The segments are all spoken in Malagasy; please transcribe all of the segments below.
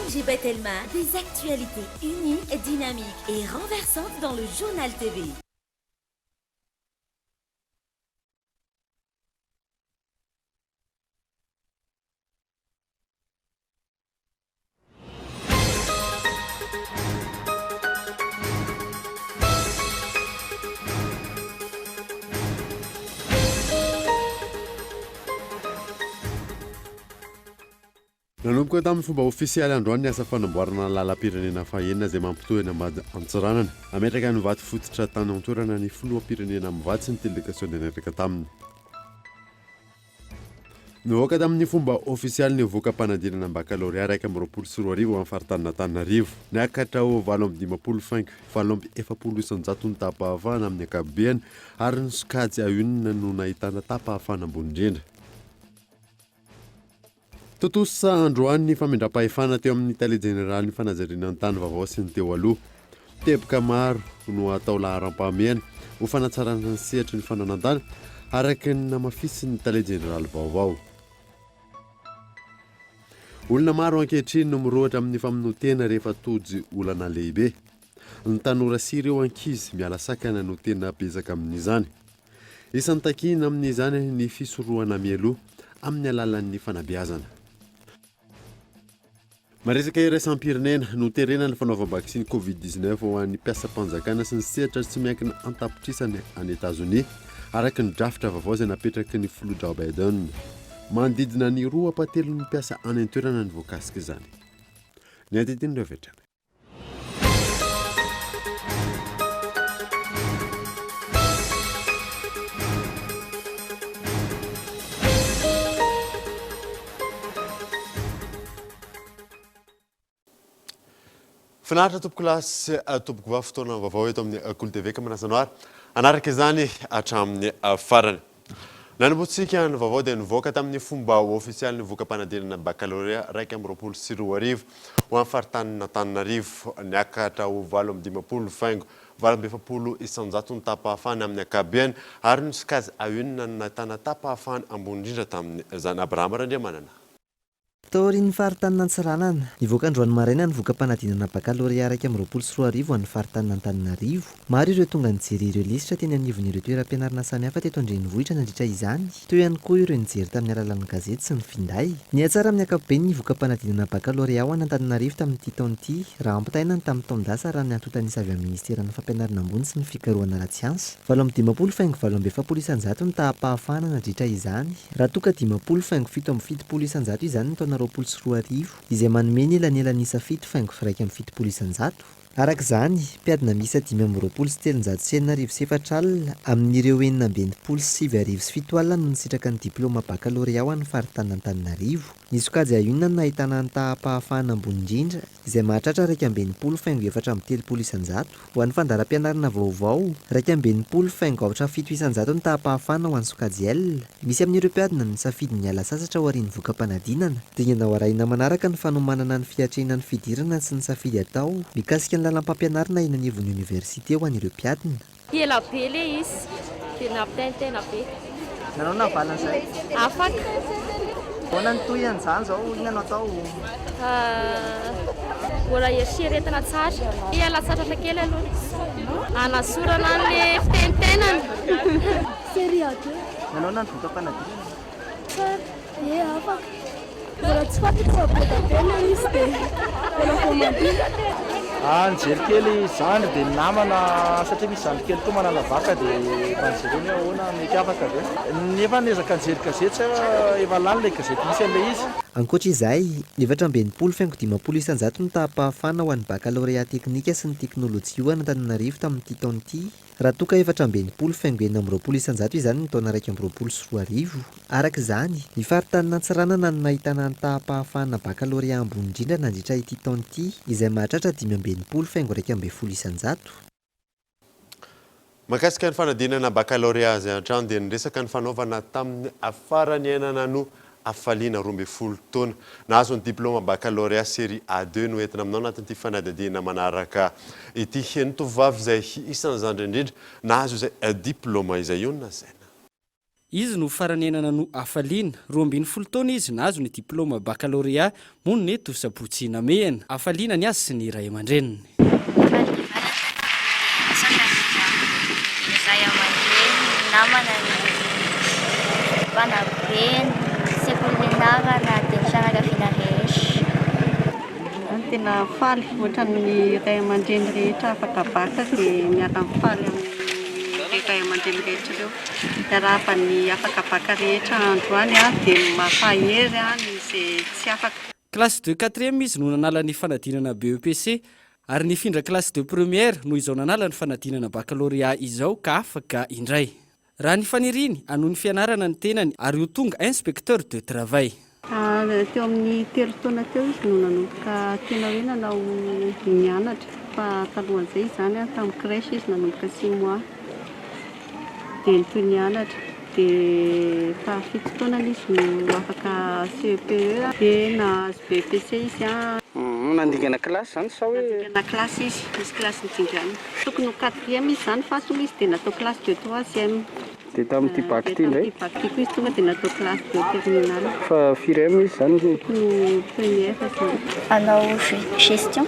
MG Batelma, des actualités uniques, dynamiques et renversantes dans le Journal TV. Nanomboka tamin'ny fomba ofisialy androany ny asa fanamboarana ny lalam-pirenena fahenina izay mampitohy an'i Ambanja Antsiranana. Nametraka ny vato fototra tany an-toerana ny filoham-pirenena mivady sy ny delegasiona niaraka taminy. Nivoaka tamin'ny fomba ofisialy ny voka-panadinana bakalorea 2021 ho an'ny faritanin'Antananarivo. Niakatra ho 58 faingo 48 isan-jato ny taham-pahafahana amin'ny ankapobeny ary ny sokajy A une no nahitana taham-pahafahana ambony indrindra. Tontosa androany ny famindram-pahefana teo amin'ny tale jeneralin'ny fanajariana ny tany vaovao sy ny teo aloha. Teboka maro no atao laharam-pahamehana ho fanatsarana ny sehatry ny fananan-tany, araka ny namafisin'ny tale jeneraly vaovao. Olona maro ankehitriny no mirohotra amin'ny famonoan-tena rehefa tojo olana lehibe. Ny tanora sy ireo ankizy miala sakana no tena betsaka amin'izany. Isan'ny takiana amin'izany ny fisorohana mialoha amin'ny alalan'ny fanabeazana. Maresaka iraisam-pirenena, noterena ny fanaovam-baksiny Covid 19 ho an'ny mpiasam-panjakana sy ny sehatra tsy miankina an-tapitrisany any Etazonia, araka ny drafitra vaovao izay napetraky ny filoha Joe Biden. Manodidina ny roa ampahatelon'ny mpiasa any an-toerana no voakasik'izany. Ny andinindininy avy hatrany. Finaritra tompokolahy sy tompokovavy fotoana vaovao eto amin'ny Kolo TV ka manasa anao ary hanaraka izany hatramin'ny farany. Nanombohantsika ny vaovao dia nivoaka tamin'ny fomba ofisialy ny voka-panadinana bakalorea 2021 ho an'ny faritanin'Antananarivo. Niakatra ho 58 faingo 48% ny taham-pahafahana amin'ny ankapobeny ary ny sokajy A une no nahitana taham-pahafahana ambony indrindra tamin'izany. Abraham Randriamanana. Taorian'ny faritanin'Antsiranana, nivoaka androany maraina ny voka-panadinana bakalorea 2021 ho an'ny faritanin'Antananarivo. Maro ireo tonga nijery ireo lisitra teny anivon'ireo toeram-pianarana samihafa teto an-drenivohitra nandritra izany, teo ihany koa ireo nijery tamin'ny alalan'ny gazety sy ny finday. Nihatsara amin'ny ankapobeny ny voka-panadinana bakalorea ho an'Antananarivo tamin'ity taona ity, raha ampitahaina ny tamin'ny taon-dasa raha ny antontan'isa avy amin'ny minisiteran'ny Fampianarana ambony sy ny fikarohana ara-tsiansa. 58 faingo 48% ny taham-pahafahana nandritra izany. Raha toa ka 50 faingo 77% izany ny taona 2020, izay manome ny elanelan'isa fito faingo 71%. Araka izany, mpiadina miisa 325,400 amin'ireo 966,000 no nisitraka ny diplaoma bakalorea ho an'ny faritanin'Antananarivo. Ny sokajy A une no nahitana ny taham-pahafahana ambony indrindra, izay mahatratra 61 faingo 34%. Ho an'ny fandaharam-pianarana vaovao, 61 faingo aotra 7% ny taham-pahafahana ho an'ny sokajy L. Misy amin'ireo mpiadina no nisafidy ny hiala sasatra aorian'ny voka-panadinana. Dingana ho arahina manaraka ny fanomanana ny fiatrehina ny fidirana sy ny safidy atao mikasika ny lalam-pampianarana eny anivon'ny oniversite ho an'ireo mpiadina. Ela be le izy de nampitaintaina be. Nanao na valiny zay? Afaka. Ahoana ny tohiny zany zao? Inona no atao? Mbola eritreretina tsara. Hiala sasatra kely aloha. Hanasorana an'le fitaintainana. Série A deux. Nanao na ny voka-panadinana? Tsara. Ie, afaka. Mbola tsy fantatro fa be dia be ilay izy dia mbola vao mandinika. Ah nijery kely zandry dia ny namana satria misy zandry kely koa manala bacc dia mba nijerena hoe ahoana mety afaka ve. Nefa niezaka nijery gazety sa efa lany ilay gazety misy an'ilay izy. Ankoatra izay, 64 faingo 50% no taham-pahafahana ho an'ny bakalorea teknika sy ny teknolojia ho an'Antananarivo tamin'ity taona ity. Raha toa ka 64 faingo 26% izany ny taona 2021. Araka izany, ny faritanin'Antsiranana no nahitana ny taham-pahafahana bakalorea ambony indrindra nandritra ity taona ity, izay mahatratra 65 faingo 11%. Mahakasika ny fanadinana bakalorea izay an-trano dia niresaka ny fanaovana tamin'ny fara-niainana no Hafaliana, 12 taona. Nahazo ny diplaoma bakalorea série A deux no entina aminao anatin'ity fanadihadiana manaraka ity. Ny tovovavy izay isan'ny zandry indrindra nahazo izay diplaoma izay io no lazaina. Izy no farany nanano hafaliana. 12 taona izy nahazo ny diplaoma bakalorea monina eto Sabotsy Namehana. Hafaliana ny azy sy ny ray aman-dreniny. Faly dia faly ny tenako dia misaotra indrindra ny ray aman-dreny, ny namana, ny mpanabe, ny sekoly nianarana dia ny fianakaviana rehetra. Tena faly ohatran'ny ray aman-dreny rehetra afaka bac dia miara-mifaly amin'ireo ray aman-dreny rehetra ireo. Miarahaba ny afaka bac rehetra androany dia mampahery ny izay tsy afaka. Classe de quatrième izy no nanala ny fanadinana BEPC ary nifindra classe de première noho izao nanala ny fanadinana baccalauréat izao ka afaka indray. Raha ny faniriany, hanohy ny fianarana ny tenany ary ho tonga inspecteur de travail. Teo amin'ny telo taona teo izy no nanomboka tena hoe nanao nianatra fa talohan'izay izany tamin'ny crèche izy nanomboka six mois dia nitohy nianatra dia fahafito taonany izy no afaka CEPE dia nahazo BEPC izy. Nandingana kilasy izany sa hoe? Nandingana kilasy izy, nisy kilasy nidingana. Tokony ho quatrième izy izany fa tonga izy dia natao classe de troisième. Dia tamin'ity bac ity indray? Dia tamin'ity bac ity koa izy tonga dia natao classe de terminale. Fa firy ème izy izany? Tokony ho première izany. Hanao gestion.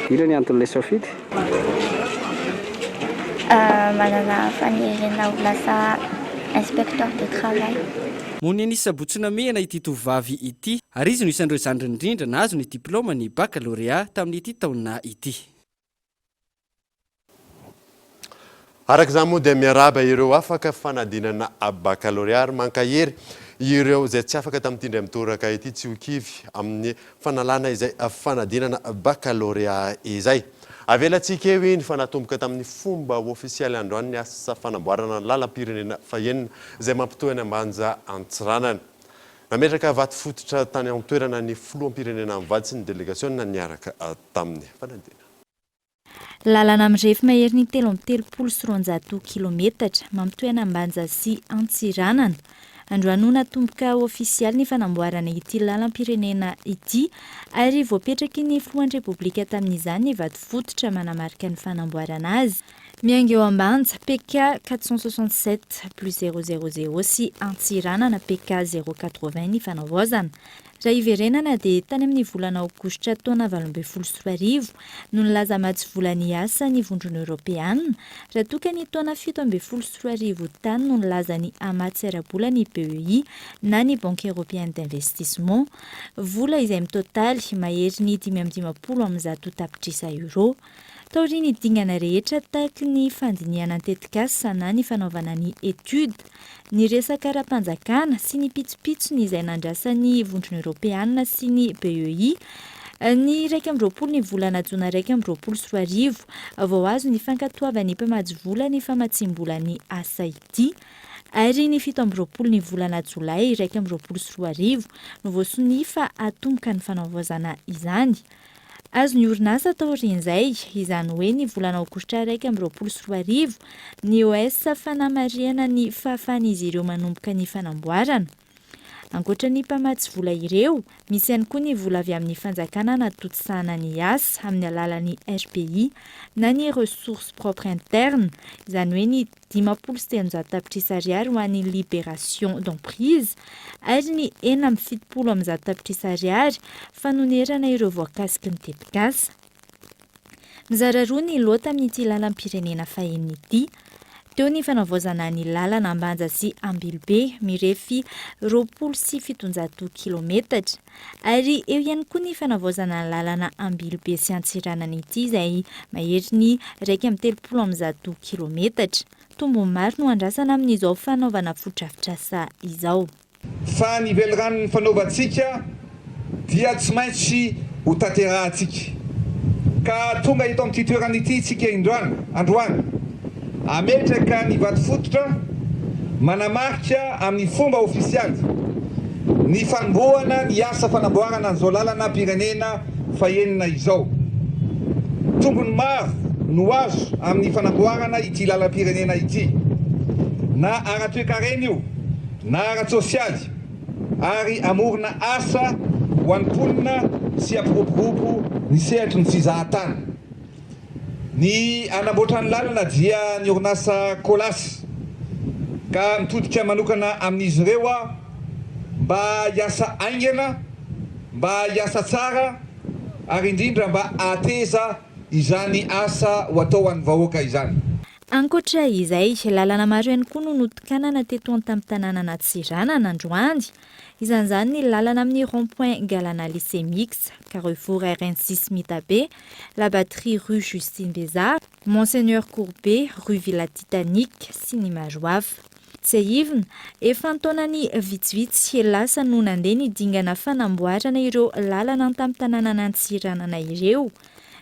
Inona ny anton'ilay safidy? Manana faniriana ho lasa inspecteur de travail. Monina eny Sabotsy Namehana ity tovovavy ity ary izy no isan'ireo zandriny indrindra nahazo ny diplaoman'ny bakalorea tamin'ity taona ity. Araka izany moa dia miarahaba ireo afaka fanadinana bakalorea ary mankahery ireo izay tsy afaka tamin'ity indray mitoraka ity tsy ho kivy amin'ny fanalana izay fanadinana bakalorea izay. Avelantsika eo iny fa natomboka tamin'ny fomba ofisialy androany ny asa fanamboarana ny lalam-pirenena fahenina izay mampitohy an'i Ambanja Antsiranana. Nametraka vato fototra tany an-toerana ny filoham-pirenena mivady sy ny delegasiona niaraka taminy. Fanadina. Lalana mirefy maherin'ny 233 kilometatra mampitohy an'Ambanja sy Antsiranana. Androany no natomboka ofisialy ny fanamboarana ity lalam-pirenena ity ary voapetraky ny filohan'ny Repoblika tamin'izany ny vato fototra manamarika ny fanamboarana azy. Miainga eo Ambanja, PK 467 plus zéro zéro zéro sy Antsiranana, PK zéro quatre-vingts ny fanavaozana. Raha hiverenana dia tany amin'ny volana aogositra taona 2018 no nilaza hamatsy vola ny asa ny Vondrona Eoropeana, raha toa ka ny taona 2017 tany no nilaza ny hamatsy ara-bola ny BEI na ny Banque Européenne d'Investissement. Vola izay mitotaly maherin'ny 155 tapitrisa euros. Taorian'ny dingana rehetra tahaky ny fandinihana ny tetikasa na ny fanaovana ny étude, ny resaka ara-panjakana sy ny pitsopitsony izay nandrasan'ny Vondrona Eoropeana sy ny BEI, ny 21 ny volana jona 2021 vao azo ny fankatoavan'ny mpamatsy vola ny famatsiam-bola ny asa ity ary ny 27 ny volana jolay 2021 no voasonia fa hatomboka ny fanavaozana izany. Azon'ny orinasa taorian'izay, izany hoe ny volana aogositra 2021, ny OS fanamarihana ny fahafahan'izy ireo manomboka ny fanamboarana. Ankoatra ny mpamatsy vola ireo, misy ihany koa ny vola avy amin'ny fanjakana anatontosana ny asa amin'ny alalan'ny RPI na ny Ressources Propres Internes, izany hoe ny 350 tapitrisa ariary ho an'ny Libération d'emprise ary ny 176 tapitrisa ariary fanonerana ireo voakasiky ny tetikasa. Mizara roa ny lot amin'ity lalam-pirenena fahenina ity. Teo ny fanavaozana ny lalana Ambanja sy Ambilobe mirefy 720 kilometatra. Ary eo ihany koa ny fanavaozana ny lalana Ambilobe sy Antsiranana ity izay mahery ny 131 kilometatra. Tombony maro no andrasana amin'izao fanaovana fotodrafitrasa izao. Fa ny velirano nifanaovantsika dia tsy maintsy ho tanterahantsika. Ka tonga eto amin'ity toerana ity isika indroany, androany, hametraka ny vatofototra manamarika amin'ny fomba ofisialy ny fanombohana ny asa fanamboarana an'izao lalana pirenena fahenina izao. Tombony maro no azo amin'ny fanamboarana ity lalam-pirenena ity, na ara-toekarena io, na ara-tsosialy ary hamorona asa ho an'ny mponina sy hampiroborobo ny sehatry ny fizahantany. Ny hanamboatra ny lalana dia ny orinasa Colas. Ka mitodika manokana amin'izy ireo aho mba hiasa haingana, mba hiasa tsara ary indrindra mba hahateza izany asa ho atao ho an'ny vahoaka izany. Ankoatra izay, lalana maro ihany koa no notokanana teto an-tampon-tanànan'Antsiranana androany. Isan'izany ny lalana amin'ny rond point Galana Lycée Mixte, Carrefour RN 6 Mitabe, La Batterie rue Justine Bezara, Monseigneur Courbet, rue Villa Titanic, sy ny maro hafa. Tsiahivina, efa an-taonany vitsivitsy lasa no nandeha ny dingana fanamboarana ireo lalana an-tampon-tanànan'Antsiranana ireo.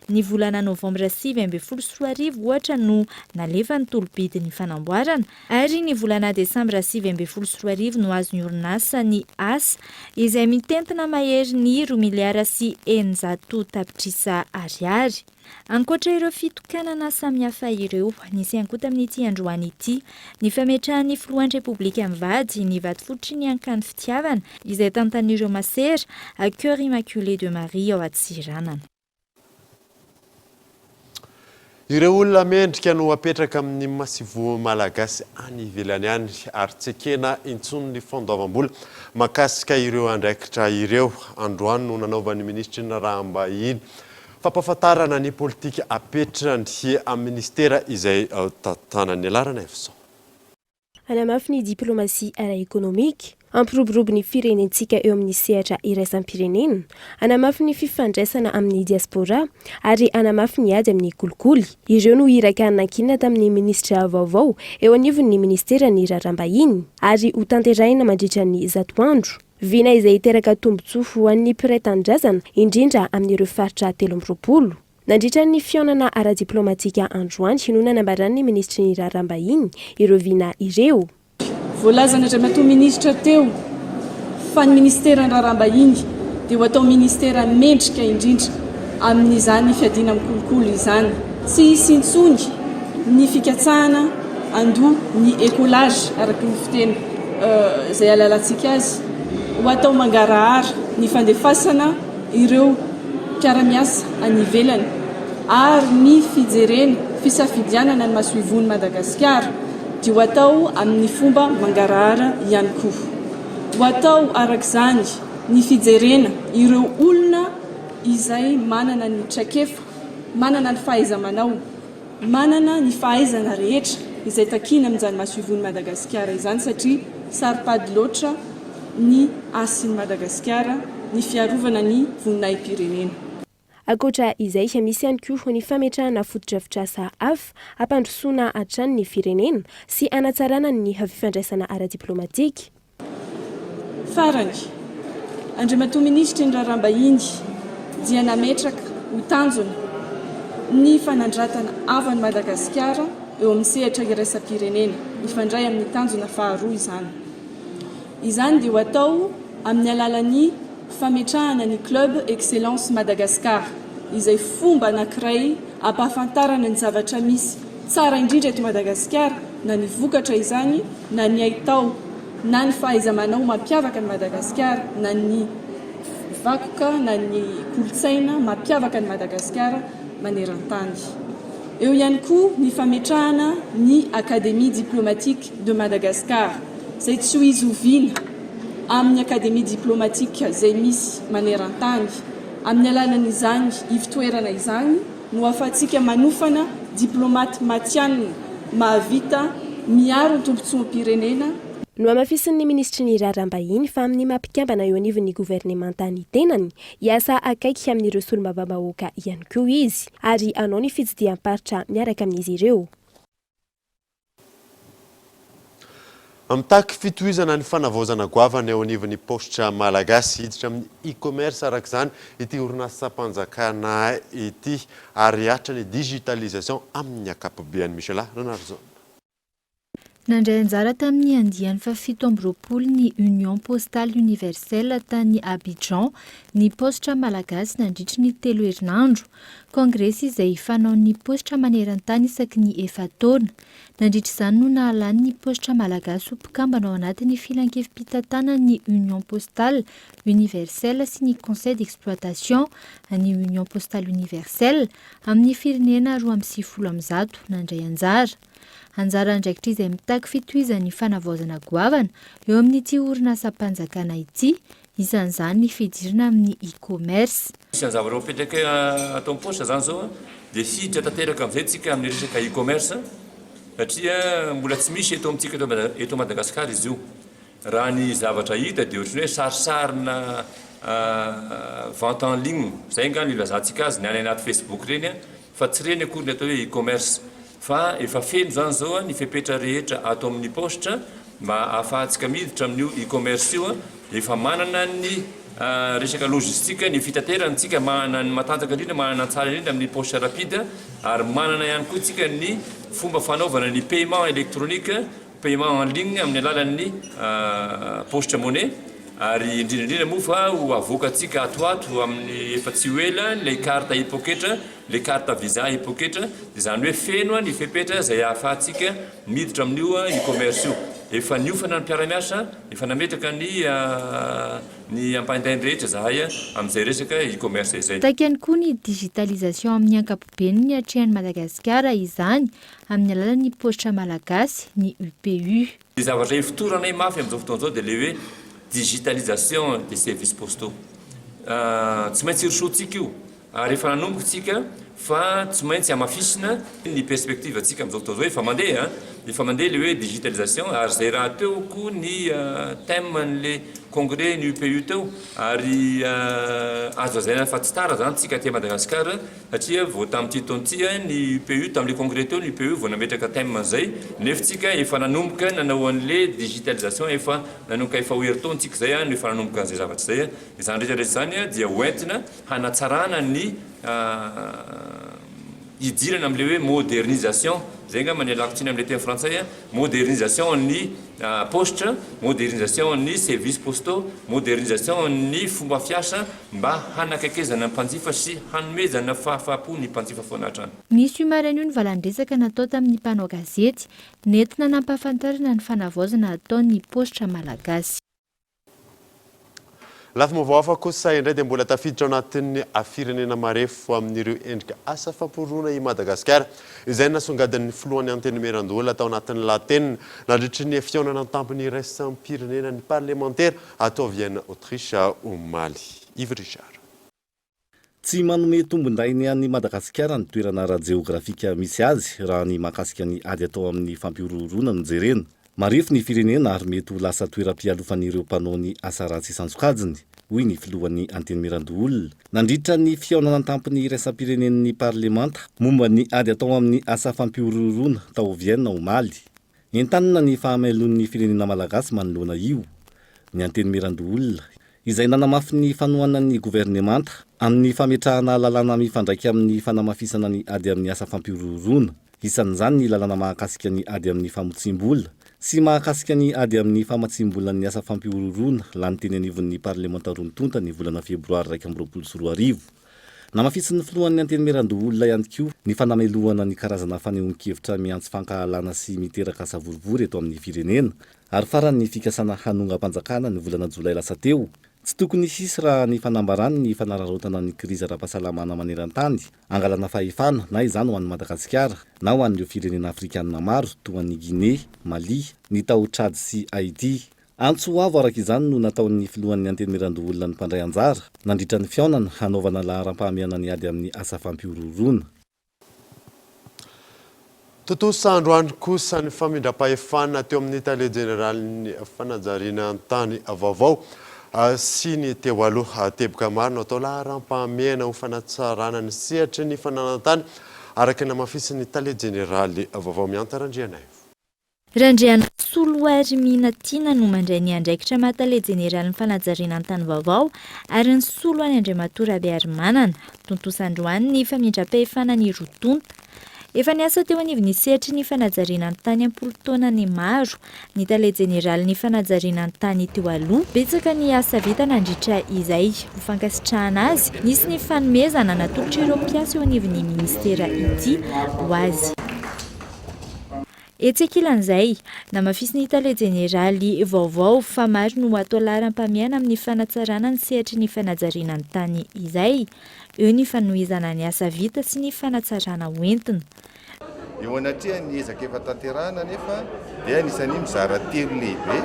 Ny volana novambra 2019 ohatra no nalefa ny tolo-bidin'ny fanamboarana ary ny volana desambra 2019 no azon'ny orinasa ny asa izay mitentina maherin'ny roa miliara sy 600 tapitrisa ariary. Ankoatra ireo fitokanana samihafa ireo, nisy ihany koa tamin'ity androany ity ny fametrahan'ny filohan'ny Repoblika mivady ny vatofotry ny Ankany Fitiavana izay tantan'ireo masera Cœur Immaculé de Marie ao Antsiranana. Ireo olona mendrika no apetraka amin'ny masoivoho malagasy any ivelany any ary tsy ekena intsony ny fandoavam-bola mahakasika ireo andraikitra ireo. Androany no nanaovan'ny minisitry ny Raharaham-bahiny fampahafantarana ny politika apetrany amin'ny minisitera izay tantanany. Laranaivoson. Hanamafy ny diplaomasia ara-ekonomika, hampiroborobo ny firenentsika eo amin'ny sehatra iraisam-pirenena, hanamafy ny fifandraisana amin'ny diaspora ary hanamafy ny ady amin'ny kolikoly. Ireo no iraka nankinina tamin'ny minisitra vaovao eo anivon'ny minisiteran'ny Raharaham-bahiny ary hotanterahina mandritra ny zato andro. Vina izay hiteraka tombontsoa ho an'ny mpiray tanindrazana, indrindra amin'ireo faritra 23. Nandritra ny fihaonana ara-diplaomatika androany no nanambaran'ny minisitry ny Raharaham-bahiny ireo vina ireo. Voalazan'Andriamatoa Minisitra teo fa ny Minisiteran'ny Raharaham-bahiny dia ho atao minisitera mendrika indrindra amin'izany fiadiana amin'ny kolikoly izany. Tsy hisy intsony ny fikatsahana handoa ny écolage araka ny fiteny izay ahalalantsika azy. Ho atao mangarahara ny fandefasana ireo mpiara-miasa any ivelany ary ny fijerena fisafidianana ny masoivohon'i Madagasikara dia ho atao amin'ny fomba mangarahara ihany koa. Ho atao araka izany ny fijerena ireo olona izay manana ny traikefa, manana ny fahaiza-manao, Manana ny fahaizana rehetra izay takiana amin'izany masoivohon'i Madagasikara izany satria saro-pady loatra ny hasin'i Madagasikara, ny fiarovana ny voninahi-pirenena. Ankoatra izay, misy ihany koa ny fametrahana fotodrafitrasa hafa hampandrosoana hatrany ny firenena sy hanatsarana ny fifandraisana ara-diplaomatika. Farany, Andriamatoa Minisitry ny Raharaham-bahiny dia nametraka ho tanjona ny fanandratana avo an'i Madagasikara eo amin'ny sehatra iraisam-pirenena, mifandray amin'ny tanjona faharoa izany. Izany dia ho atao amin'ny alalan'ny fametrahana ny Club Excellence Madagascar, izay fomba anankiray ampahafantarana ny zavatra misy tsara indrindra eto Madagasikara, na ny vokatra izany na ny haitao na ny fahaiza-manao mampiavaka an'i Madagasikara na ny vakoka na ny kolontsaina mampiavaka an'i Madagasikara maneran-tany. Eo ihany koa ny fametrahana ny Académie diplomatique de Madagascar izay tsy ho izoviana amin'ny Académie diplomatique izay misy maneran-tany. Amin'ny alalan'izany ivotoerana izany, no ahafahantsika manofana diplaomaty matihanina mahavita miaro ny tombontsoam-pirenena. Nohamafisin'ny minisitry ny Raharaham-bahiny fa amin'ny maha mpikambana eo anivon'ny governemanta ny tenany, hiasa akaiky amin'ireo solombavambahoaka ihany koa izy ary hanao ny fitsidiham-paritra miaraka amin'izy ireo. Mitaky fitohizana ny fanavaozana goavana eo anivon'ny paositra malagasy. Hiditra amin'ny e-commerce araka izany ity orinasam-panjakana ity ary hihatra ny digitalisation amin'ny ankapobeany. Michelah Ranarison. Nandray anjara tamin'ny andiany fahafito amby roapolo ny Union Postale Universelle tany Abidjan ny paositra malagasy nandritry ny telo herinandro. Kongresy izay fanaon'ny paositra maneran-tany isaky ny efa-taona. Nandritra izany no nahalany ny paositra malagasy ho mpikambana ao anatin'ny filankevi-pitantanan'ny Union Postale Universelle sy ny Conseil d'Exploitation an'ny Union Postale Universelle amin'ny firenena 192 nandray anjara. Anjara andraikitra izay mitaky fitohizan'ny fanavaozana goavana eo amin'ity orinasam-panjakana ity, isan'izany ny fidirana amin'ny e-commerce. Isan'ny zavatra ho apetraka ato amin'ny paositra izany izao dia hiditra tanteraka amin'izay tsika amin'ny resaka e-commerce satria mbola tsy misy eto amintsika eto Madagasikara izy io. Raha ny zavatra hita dia ohatran'ny hoe sarisarina vente en ligne, izay angaha no ilazantsika azy, ny any anaty Facebook ireny fa tsy ireny akory ny atao hoe e-commerce. Fa efa feno izany izao ny fepetra rehetra ato amin'ny paositra mba ahafahantsika miditra amin'io e-commerce io. Efa manana ny resaka logistique, ny fitaterana tsika, manana ny matanjaka indrindra, manana ny tsara indrindra amin'ny poste rapide ary manana ihany koa tsika ny fomba fanaovana ny paiement électronique Paiement en ligne amin'ny alalan'ny Poste Money ary indrindra indrindra moa fa ho avoakantsika ato ho ato amin'ny efa tsy ho ela ilay carte e-poketra, ilay carte visa e-poketra, izany hoe feno ny fepetra izay ahafahantsika miditra amin'io e-commerce io. Efa niofana ny mpiara-miasa, efa nametraka ny ny ampahindainy rehetra izahay amin'izay resaka e-commerce izay. Takiany koa ny digitalisation amin'ny ankapobeny ny atrehan'i Madagasikara izany amin'ny alalan'ny paositra malagasy, ny UPU. Ny zavatra ifotoranay mafy amin'izao fotoana izao dia ilay hoe digitalisation des services postaux. Tsy maintsy hirosoantsika io ary efa nanomboka isika fa tsy maintsy hamafisina ny perspective antsika amin'izao fotoana izao. Efa mandeha an, efa mandeha ilay hoe digitalisation ary izay rahateo koa ny thème an'ilay congrès ny UPU teo ary azo lazaina fa tsy tara izany isika aty Madagasikara Satria vao tamin'ity taona ity ny UPU, tamin'ilay congrès teo ny UPU vao nametraka thème an'izay, nefa tsika efa nanomboka nanao an'ilay digitalisation efa nanomboka efa ho herintaona tsika izay no efa nanomboka an'izay zavatra izay. Izany rehetra rehetra izany dia ho entina hanatsarana ny hidirana amin'ilay hoe modernisation, izay angamba no ialako tsiny amin'ilay teny frantsay, modernisation ny paositra, modernisation ny services postaux, modernisation ny fomba fiasa mba hanakaikezana ny mpanjifa sy hanomezana fahafaham-po ny mpanjifa foana hatrany. Nisy io maraina io ny valan-dresaka natao tamin'ny mpanao gazety, nentina nampahafantarana ny fanavaozana ataon'ny paositra malagasy. Lafim-baovao hafa kosa indray dia mbola tafiditra ao anatin'ny firenena marefo amin'ireo endrika asa fampihorohoroana i Madagasikara, izay nasongadin'ny filohan'ny Antenimierandoholona tao anatin'ny lahateniny nandritry ny fihaonana an-tampony iraisam-pirenena ny parlemantera atao Vienne Autriche omaly. Yves Richard. Tsy manome tombondahiny an'i Madagasikara ny toerana ara-jeografika misy azy raha ny mahakasika ny ady atao amin'ny fampihorohoroana no jerena. Marefo ny firenena ary mety ho lasa toeram-pialofan'ireo mpanao ny asa ratsy isan-tsokajiny, hoy ny filohan'ny Antenimierandoholona, nandritra ny fihaonana an-tampony iraisam-pirenen'ny parlemanta momba ny ady atao amin'ny asa fampihorohoroana tao Vienne omaly. Entanina ny fahamailoan'ny firenena malagasy manoloana io, ny Antenimierandoholona, izay nanamafy ny fanohanan'ny governemanta amin'ny fametrahana lalàna mifandraika amin'ny fanamafisana ny ady amin'ny asa fampihorohoroana, isan'izany ny lalàna mahakasika ny ady amin'ny famotsiam-bola sy mahakasika ny ady amin'ny famatsiam-bolan'ny asa fampihorohoroana lany teny anivon'ny parlemanta roa tonta ny volana febroary 2021. Namafisin'ny filohan'ny Antenimierandoholona ihany koa ny fanamelohana ny karazana fanehoan-kevitra mihantsy fankahalana sy miteraka savorovoro eto amin'ny firenena ary farany ny fikasana hanongam-panjakana ny volana jolay lasa teo. Tsy tokony hisy raha ny fanambarany ny fanararaotana ny krizy ara-pahasalamana maneran-tany hangalana fahefana na izany ho an'i Madagasikara na ho an'ireo firenena afrikanina maro toa an'i Guinée, Mali, ny tao Tchad sy Haïti. Antso avo araka izany no nataon'ny filohan'ny Antenimierandoholona ny mpandray anjara, nandritra ny fihaonana, hanaovana laharam-pahamehana ny ady amin'ny asa fampihorohoroana. Tontosa androany kosa ny famindram-pahefana teo amin'ny tale jeneralin'ny fanajariana an-tany vaovao sy ny teo aloha. Teboka maro no atao laharam-pahamehana ho fanatsarana ny sehatry ny fananan-tany, araka ny namafisin'ny tale jeneraly vaovao Mihanta Randrianaivo. Randrianasoloarimina Tiana no mandray ny andraikitra maha tale jeneralin'ny fanajariana an-tany vaovao ary nisolo an'i Andriamatoa Rabearimanana. Tontosa androany ny famindram-pahefana ny roa tonta. Efa niasa teo anivon'ny sehatry ny fanajariana an-tany am-polo taonany maro ny tale jeneralin'ny fanajariana an-tany teo aloha. Betsaka ny asa vita nandritra izay. Ho fankasitrahana azy, nisy ny fanomezana natolotr'ireo mpiasa eo anivon'ny minisitera ity ho azy. Etsy ankilan'izay, namafisin'ny tale jeneraly vaovao fa maro no atao laharam-pahamehana amin'ny fanatsarana ny sehatry ny fanajariana ny tany izay. Eo ny fanohizana ny asa vita sy ny fanatsarana hoentina. Eo anatrehan'ny ezaka efa tanterahana anefa dia anisan'ny mizara telo lehibe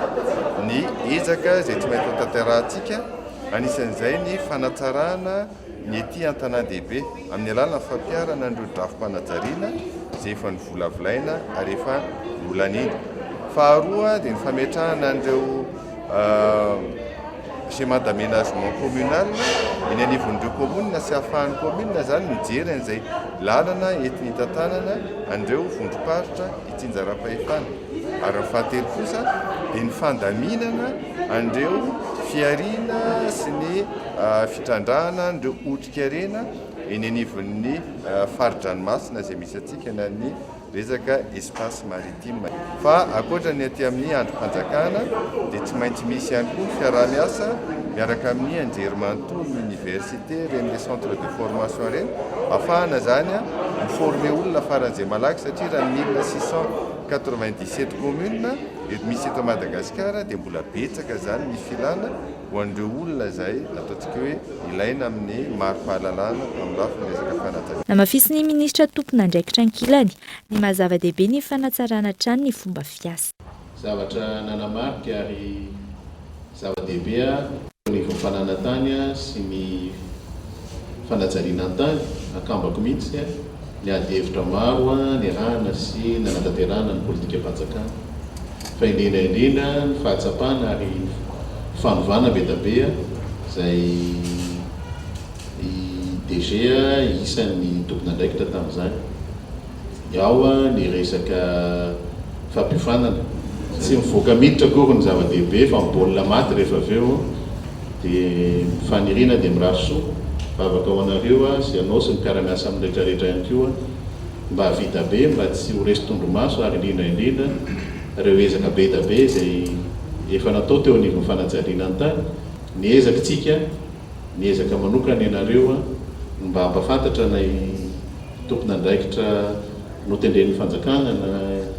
ny ezaka izay tsy maintsy hotanterahantsika, anisan'izay ny fanatsarana ny ety an-tanàn-dehibe amin'ny alalan'ny fampiharana an'ireo drafi-panajariana izay efa novolavolaina ary efa nolaniana. Faharoa dia ny fametrahana an'ireo schéma d'aménagement communal eny anivon'ireo kaominina sy ahafahan'ny kaominina izany mijery an'izay lalana entiny hitantanana an'ireo vondrom-paritra itsinjaram-pahefana. Ary ny fahatelo kosa dia ny fandaminana an'ireo fihariana sy ny fitrandrahana an'ireo otrikarena eny anivon'ny fari-dranomasina izay misy antsika na ny resaka espace maritime. Fa ankoatra ny aty amin'ny andrim-panjakana dia tsy maintsy misy ihany koa ny fiaraha-miasa miaraka amin'ny anjerimanontolo, ny université, ireny les centres de formation ireny, ahafahana izany mi-former olona faran'izay malaky satria raha ny 1697 communes eto misy eto Madagasikara dia mbola betsaka izany ny filana ho an'ireo olona izay ataontsika hoe ilaina amin'ny mari-pahalalana amin'ny lafiny resaka fanatanjahantena. Namafisin'ny minisitra tompon'andraikitra ankilany ny maha zava-dehibe ny fanatsarana hatrany ny fomba fiasa. Zavatra nanamarika ary zava-dehibe eo anivon'ny fananan-tany sy ny fanajariana ny tany, akambako mihitsy ny ady hevitra maro niarahana sy nanatanterahana ny politikam-panjakana, fa indrindra indrindra ny fahatsapana ary fanovana be da be izay i DG isan'ny tompon'andraikitra tamin'izany. Ao ny resaka fampiofanana. Tsy mivoaka miditra akory ny zava-dehibe fa ny baolina maty rehefa avy eo dia ny faniriana dia mirary soa, vavaka ho anareo sy ianao sy ny mpiara-miasa aminy rehetra rehetra ihany koa mba hahavita be mba tsy ho resy tondromaso ary indrindra indrindra ireo ezaka be da be izay efa natao teo anivon'ny fanajariana ny tany, ny ezakitsika, ny ezaka manokana ianareo ny mba hampafantatra anay tompon'andraikitra notendren'ny fanjakana na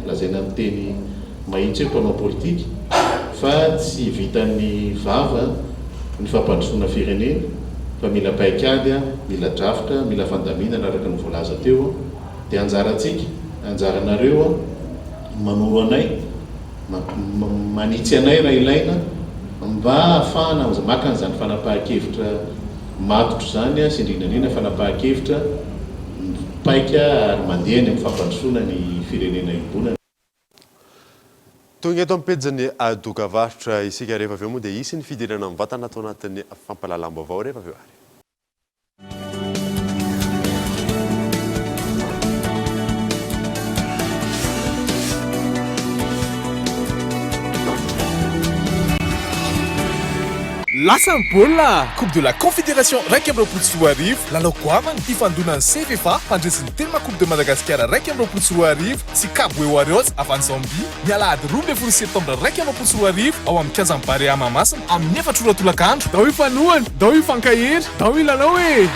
lazaina amin'ny teny mahitsy hoe mpanao politika fa tsy vitan'ny vava ny fampandrosoana firenena fa mila paikady, mila drafitra, mila fandaminana araka ny voalaza teo dia anjarantsika, anjaranareo ny manoro anay, manitsy anay raha ilaina mba hahafahana maka an'izany fanapahan-kevitra matotra izany sy indrindra indrindra fanapahan-kevitra mipaika ary mandeha any amin'ny fampandrosoana ny firenena iombonana. Tonga eto amin'ny pejin'ny dokavarotra isika rehefa avy eo moa dia hisy ny fidirana mivantana ato anatin'ny fampahalalam-baovao rehefa avy eo ary. Lasa ny baolina! Coupe de la Confédération 2021, lalao goavana hifandonan'ny CFFA mpandresy ny Telma Coupe de Madagascar 2021 sy Kabwe Warriors avy any Zambie, ny alahady 12 septambra 2021 ao amin'ny kianjan'ny Barea Mahamasina amin'ny efatra ora tolakandro. Ndao hifanohana, ndao hifankahery, ndao hilalao e!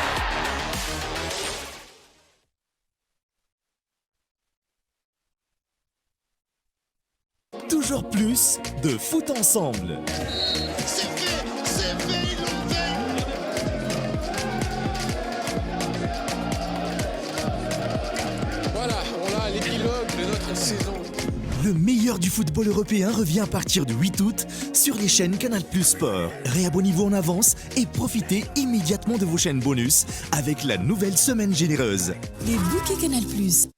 Toujours plus de foot ensemble. C'est fait, c'est fait, ils l'ont fait. Voilà, on a l'épilogue de notre saison. Le meilleur du football européen revient à partir du 8 août sur les chaînes Canal Plus Sport. Réabonnez-vous en avance et profitez immédiatement de vos chaînes bonus avec la nouvelle semaine généreuse. Les bouquets Canal Plus.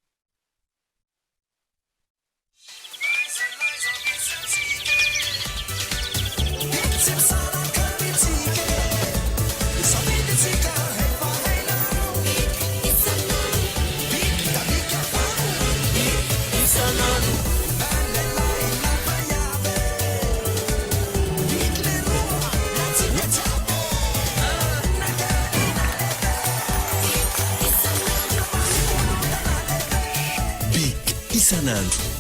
Big isan'andro.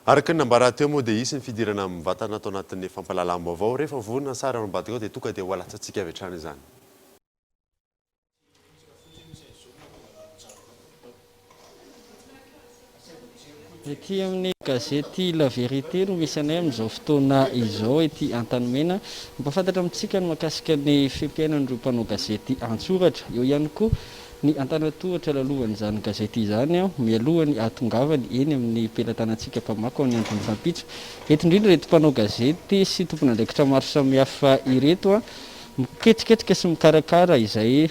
Araka ny nambara teo moa dia hisy ny fidirana mivantana ato anatin'ny fampahalalam-baovao. Rehefa vonona ny sary ao ambadika ao dia tonga dia ho alatsatsika avy hatrany izany. Ety amin'ny gazety La Vérité no misy anay amin'izao fotoana izao ety Antanimena. Mampahafantatra amintsika ny mahakasika ny fehi-piainan'ireo mpanao gazety an-tsoratra. Eo ihany koa ny antanatohatra lalovan'izany gazety izany mialoha ny hahatongavany eny amin'ny pelatanantsika mpamaky ao amin'ny andron'ny rahampitso. Eto indrindra ireto mpanao gazety sy tompon'andraikitra maro samihafa ireto miketriketrika sy mikarakara izay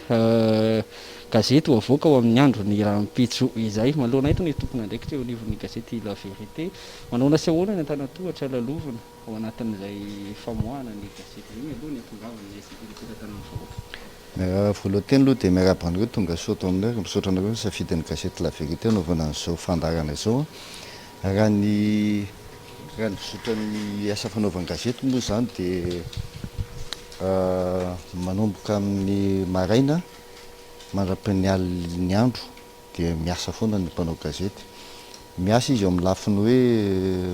Gazety ho avoaka ho amin'ny andron'ny rahampitso izay. Manoloana eto ny tompon'andraikitra eo anivon'ny gazety La Vérité. Manahoana sy ahoana ny antanantohatra lalovina ao anatin'izay famoahana ny gazety izay mialoha ny hatongavan'ny eny am-pelatanan'ny vahoaka? Miarahaba voalohany teny aloha dia miarahaba anareo tonga soa ato aminay ary misaotra anareo nisafidy ny gazety La Vérité hanaovana an'izao fandaharana izao. Raha ny raha ny fizotran'ny asa fanaovan-gazety moa izany dia manomboka amin'ny maraina Mandra-piny alin'ny andro dia miasa foana ny mpanao gazety. Miasa izy eo amin'ny lafiny hoe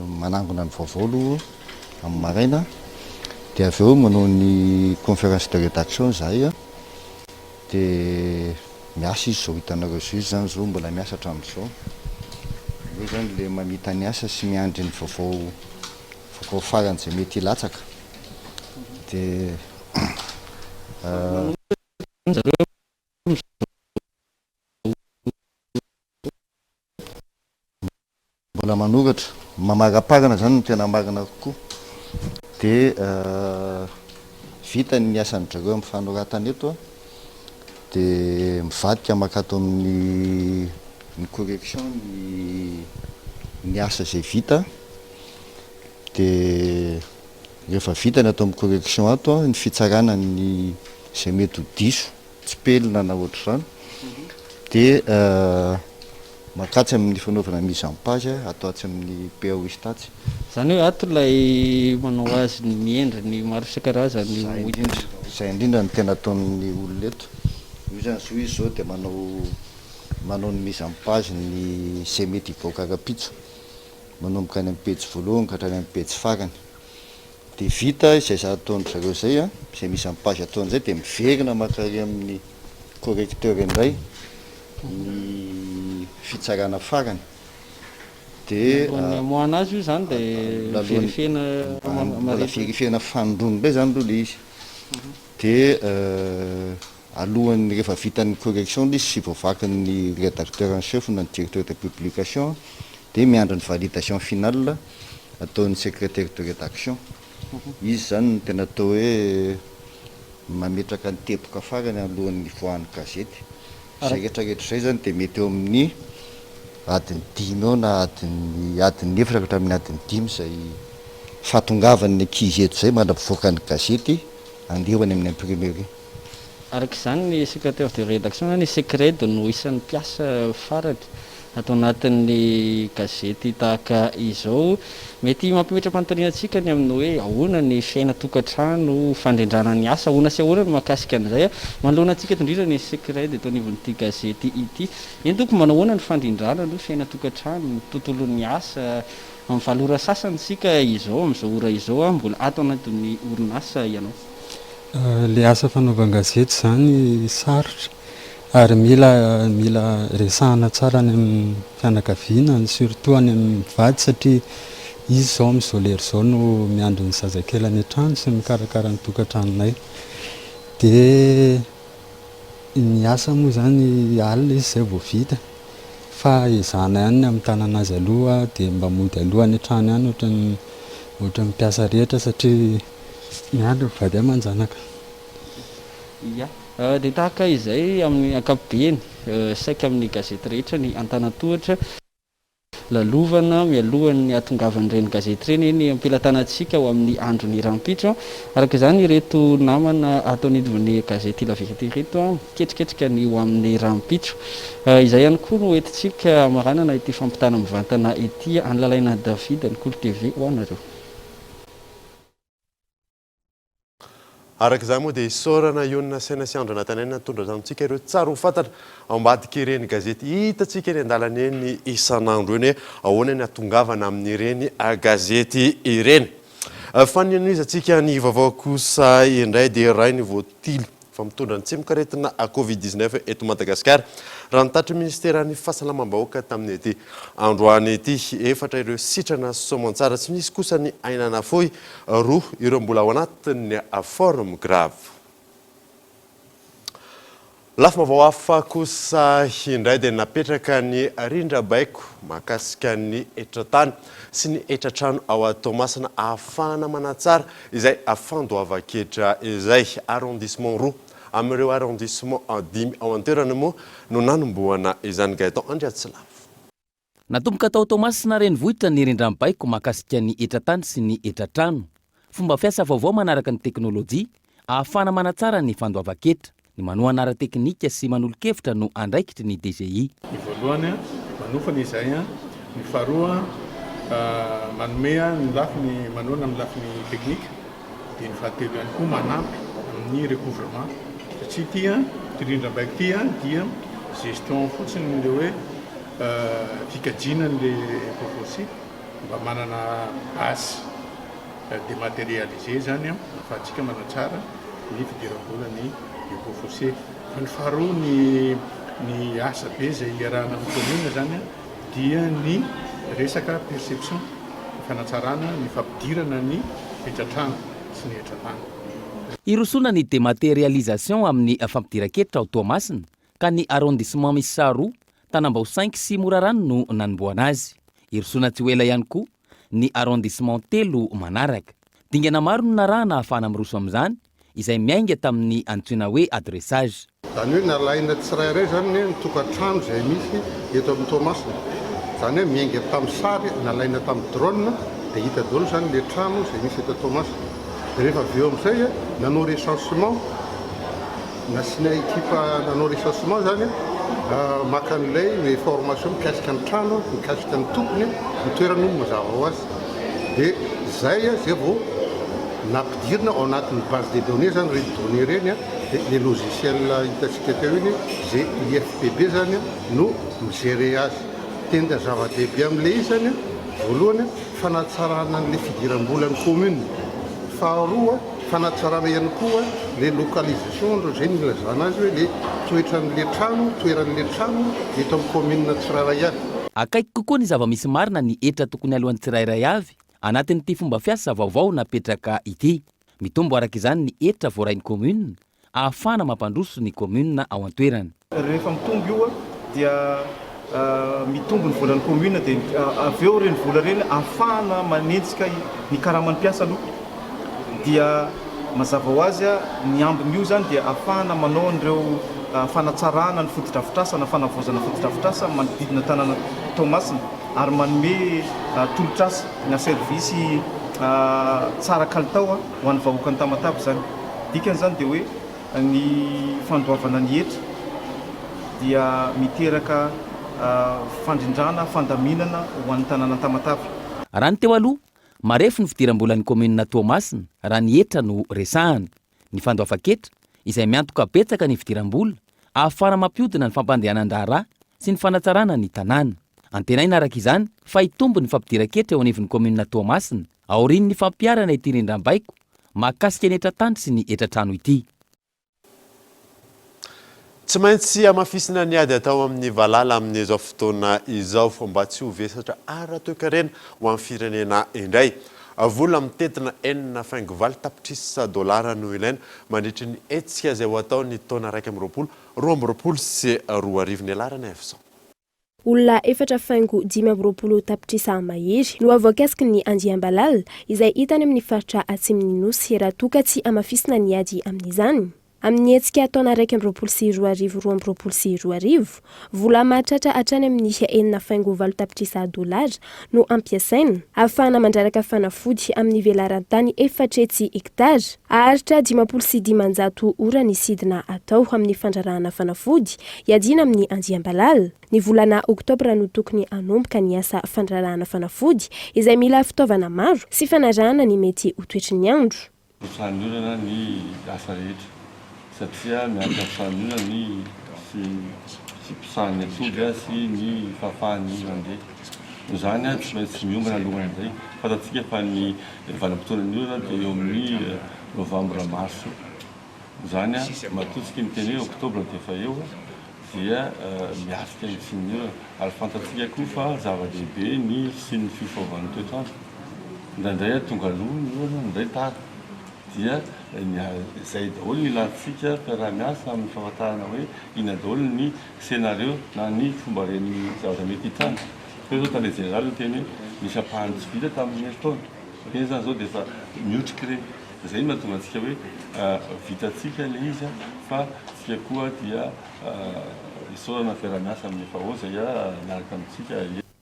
manangona ny vaovao aloha amin'ny maraina, dia avy eo manao ny conférence de rédaction izahay dia miasa izy izao hitanareo izao izy izany izao mbola miasa hatramin'izao. Ireo izany ilay mamita ny asa sy miandry ny vaovao vaovao farany izay mety hilatsaka. Dia. Mbola manoratra, mamaraparana izany no tena marina kokoa. Dia vita ny asan-dry zareo amin'ny fanoratana eto dia mivadika mankato amin'ny ny correction ny ny asa izay vita dia Rehefa vita ny ato amin'ny correction ato, ny fitsarana ny izay mety ho diso, tsipelina na ohatr'izany, dia mankatsy amin'ny fanaovana mise en page atao atsy amin'ny PAO Istatsy. Izany hoe ato ilay manao azy ny endriny maro isan-karazany Izay ho indrindra, izay indrindra no tena ataon'ny olona eto. Io izany zao izy izao dia manao manao ny mise en page ny izay mety hivoaka rahampitso. manomboka any amin'ny pejy voalohany ka hatrany amin'ny pejy farany. Dia vita izay za ataon-dry zareo izay an, izay mise en page ataony izay dia miverina maka ary amin'ny correcteur indray ny fitsarana farany. Dia Alohan'ny hamoahana azy io izany dia verifiena mbola verifiena fanindroany indray izany aloha ilay izy. Dia alohan'ny rehefa vita ny correction ilay izy sy voavakin'ny rédacteur en chef na ny directeur de publication dia miandry ny validation finale ataon'ny secrétaire de rédaction. Izy izany no tena atao hoe mametraka ny teboka farany alohan'ny hivoahan'ny gazety. Izay rehetra rehetra izay izany dia mety eo amin'ny adiny dimy eo na adiny adiny efatra ka hatramin'ny adiny dimy izay fahatongavan'ny ankizy eto izay mandra-pivoakan'ny gazety andeha ho any amin'ny imprimerie. Araka izany, ny secrétaire de rédaction na ny secred no isan'ny mpiasa farany ato anatin'ny gazety tahaka izao. Mety mampimetra-panontaniana antsika ny amin'ny hoe ahoana ny fiainan-tokantrano, fandrindrana ny asa, ahoana sy ahoana ny mahakasika an'izay. Manoloana antsika eto indrindra ny secred eto anivon'ity gazety ity. Eny tompoko, manao ahoana ny fandrindrana aloha fiainan-tokantrano, ny tontolon'ny asa, amin'ny valo ora sasany isika izao, amin'izao ora izao, mbola ato anatin'ny orinasa ianao. Ilay asa fanaovan-gazety izany sarotra ary mila mila resahana tsara any amin'ny fianakaviana, surtout any amin'ny vady satria izy izao amin'izao lera izao no miandry ny zazakely any an-trano sy mikarakara ny tokantranonay. Dia ny asa moa izany alina izy izay vao vita fa ezahana ihany ny hamitana azy aloha dia mba mody aloha any an-trano ihany ohatran'ny ohatran'ny mpiasa rehetra satria Miandry ny vady aman-janaka. Ia. Dia tahaka izay amin'ny ankapobeny, saika amin'ny gazety rehetra ny antanan-tohatra lalovana mialohan'ny hahatongavan'ireny gazety ireny eny am-pelatanantsika ho amin'ny andron'ny rahampitso. Araka izany, ireto namana ato anivon'ny gazety La Vérité ireto miketriketrika ny ho amin'ny rahampitso. Izay ihany koa no entintsika hamaranana ity fampitana mivantana ity. An'i Lalaina David, ny Kolo TV ho anareo. Araka izany moa dia isaorana Ionona Saina sy Andry Nathanael nitondra tamintsika ireo tsara ho fantatra ao ambadik'ireny gazety hitantsika eny an-dalana eny isan'andro eny hoe ahoana ny hahatongavana amin'ireny gazety ireny. Fa ny hanohizantsika ny vaovao kosa indray dia Rainivoatily. Fa mitondra ny tsimokaretina Covid 19 eto Madagasikara, raha ny tatitry ny minisiteran'ny Fahasalamam-bahoaka tamin'ity androany ity. Efatra ireo sitrana soamantsara, tsy nisy kosa ny aina nafoy, roa ireo mbola ao anatin'ny forme grave. Lafim-baovao hafa kosa indray dia napetraka ny rindram-baiko mahakasika ny hetran-tany sy ny hetran-trano ao Toamasina ahafahana manatsara izay fandoavan-ketra izay. Arrondissement roa amin'ireo arrondissement dimy ao an-toerana moa no nanombohana izany. Gaëtan Andriatsilavo. Natomboka tao Toamasina renivohitra ny rindram-baiko mahakasika ny hetran-tany sy ny hetran-trano. Fomba fiasa vaovao manaraka ny teknolojia ahafahana manatsara ny fandoavan-ketra. Ny manohana ara-teknika sy manolo-kevitra no andraikitry ny DGI. Ny voalohany, manofana izay, ny faharoa, manome ny lafiny manohana amin'ny lafiny teknika, dia ny fahatelo ihany koa manampy amin'ny recouvrement satria ity ity rindrambaiko ity dia gestion fotsiny ilay hoe fikajiana an'ilay impôt foncier mba manana base dématérialisée izany ahafahantsika manatsara ny fidiram-bolan'ny impôt foncier. Fa ny faharoa ny ny asa be izay iarahana amin'ny commune izany dia ny resaka perception, ny fanatsarana ny fampidirana ny hetra-trano sy ny hetra-tany. Hirosoana ny dématérialisation amin'ny fampidiran-ketra ao Toamasina ka ny arrondissement miisa roa, Tanambao cinq sy Morarano no nanombohana azy. Hirosoana tsy ho ela ihany koa ny arrondissement telo manaraka. Dingana maro no narahana ahafahana miroso amin'izany izay miainga tamin'ny antsoina hoe adressage. Izany hoe nalaina tsirairay izany ny tokantrano izay misy eto amin'ny Toamasina. Izany hoe miainga tamin'ny sary nalaina tamin'ny drone dia hita daholo izany ilay trano izay misy eto Toamasina. Dia rehefa avy eo amin'izay nanao recensement, nasiana ekipa nanao recensement izany maka an'ilay information mikasika ny trano, mikasika ny tompony, ny toerana moa mazava ho azy. Dia izay izay vao nampidirina ao anatin'ny base de données izany ireny données ireny. Dia le logiciel hitantsika teo iny, ze IFPB zany no mi-gerer azy. Tena zava-dehibe amin'ilay izy zany, voalohany fanatsarana an'ilay fidiram-bolan'ny commune, faharoa fanatsarana ihany koa le localisation, zay no ilazana azy hoe le toetran'ilay trano, toeran'ilay trano eto amin'ny commune tsirairay avy. Akaiky kokoa ny zava-misy marina ny hetra tokony aloan'ny tsirairay avy anatin'ity fomba fiasa vaovao napetraka ity. Mitombo araka izany ny hetra voarain'ny commune ahafahana mampandroso ny commune ao an-toerana. Rehefa mitombo io dia mitombo ny volan'ny commune dia avy eo ireny vola ireny ahafahana manenjika ny karaman'ny mpiasa aloha dia mazava ho azy ny ambin'io izany dia ahafahana manao an'ireo fanatsarana ny fotodrafitrasa na fanavaozana fotodrafitrasa manodidina tanàna Toamasina ary manome tolotr'asa na service tsara kalitao ho an'ny vahoakan'i Tamatave izany. Dikany izany dia hoe ny fandoavana ny hetra dia miteraka fandrindrana, fandaminana ho an'ny tanànan'i Tamatave. Raha ny teo aloha, marefo ny fidiram-bolan'ny kaominina Toamasina raha ny hetra no resahana. Ny fandoavan-ketra, izay miantoka betsaka ny fidiram-bola, ahafahana mampihodina ny fampandehanan-draharaha sy ny fanatsarana ny tanàna. Antenaina araka izany fa hitombo ny fampidiran-ketra eo anivon'ny kaominina Toamasina aorian'ny fampiharana ity rindram-baiko mahakasika ny hetra-tany sy ny hetra-trano ity. Tsy maintsy hamafisina ny ady atao amin'ny valala amin'izao fotoana izao mba tsy ho vesatra ara-toekarena ho an'ny firenena indray. Vola mitentina 6.8 tapitrisa dolara no ilaina mandritry ny hetsika izay ho atao ny taona 21 2022. Ny alarana Evson. Olona efatra faingo 25 tapitrisa mahery no voakasiky ny andiam-balala izay hita any amin'ny faritra atsimon'ny Nosy raha toa ka tsy hamafisina ny ady amin'izany. Amin'ny hetsika taona 2021 2022, vola mahatratra hatrany amin'ny enina faingo valo tapitrisa dolara no ampiasaina ahafahana mandraraka fanafody amin'ny velaran-tany 400 hektara. Haharitra 550 ora ny sidina atao amin'ny fandrarahana fanafody hiadiana amin'ny andiam-balala. Ny volana oktobra no tokony hanomboka ny asa fandrarahana fanafody izay mila fitaovana maro sy fanarahana ny mety ho toetry ny andro. Fitsahan'ny olana ny asa rehetra satria miankina amin'ny fitsahan'ny olana ny fiposahan'ny atody sy ny fahafahany mandeha. Noho izany tsy maintsy miombana alohan'izay. Fantatsika fa ny vanim-potoanan'ny orana dia eo amin'ny novambra marsa eo. Izany matoa tsika miteny hoe octobre dia efa eo dia miatrika ny fisian'ny orana. Ary fantatsika koa fa zava-dehibe ny fisian'ny fiovaovan'ny toetr'andro. Indraindray tonga aloha ny orana, indraindray tara. Dia izay daholo ny ilantsika fiaraha-miasa amin'ny fahafantarana hoe inona daholo ny scenario na ny fomba ren'ny zavatra mety hitranga. Teo izao tale jeneraly niteny hoe nisy ampahany tsy vita tamin'ny herintaona. Ireny izany izao dia efa miotrika ireny. Izay no mahatonga antsika hoe vitantsika ilay izy fa tsika koa dia isaorana fiaraha-miasa amin'ny FAO izay miaraka amintsika.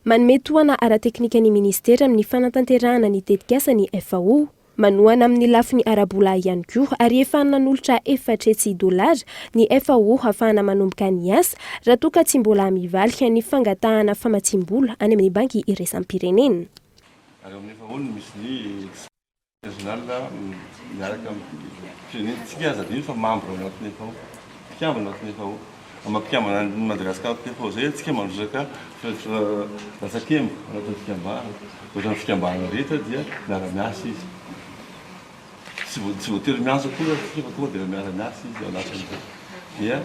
Manome tohana ara-teknika ny minisitera amin'ny fanatanterahana ny tetikasa ny FAO. Manohana amin'ny lafiny ara-bola ihany koa ary efa nanolotra 400 dolara ny FAO hahafahana manomboka ny asa raha toa ka tsy mbola mivaly ny fangatahana famatsiam-bola any amin'ny banky iraisam-pirenena. Ary ao amin'ny FAO no misy ny expert régional miaraka amin'ny firenena. Tsika aza adino fa membre ao anatin'ny FAO, mpikambana ao anatin'ny FAO. Amin'ny maha mpikambana an'i Madagasikara ao anatin'ny FAO izay tsika mandrotsaka latsakemboka ao anatin'ny fikambanana. Ohatran'ny fikambanana rehetra dia miara-miasa izy. Tsy tsy voatery miantso akory aza isika fa tonga dia efa miara-miasa izy ao anatin'izay. Dia